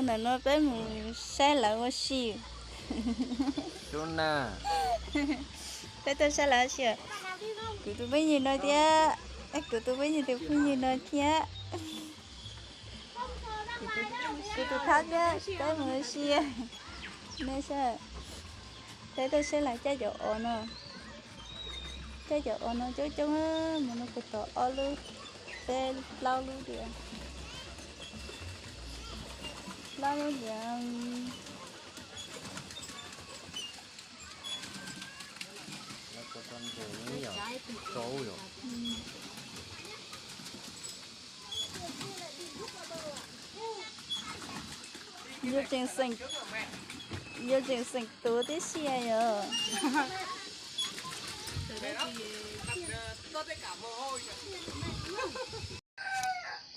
Ntawm no peb mus saib lawv ua si. Peb tuaj saib lawv ua si. Kuv tus phooj ywg no thiab, kuv tus phooj ywg tus phooj ywg no thiab. Kuv tus thab thiab peb mus ua si. Nej saib, peb tuaj saib lawv caij cov os no. Caij cov os no coob coob, mus no kuv tos ob lub, peb plaub lub diam. Plaub lub diam. Yuav tseem xeem tuv tib si yom.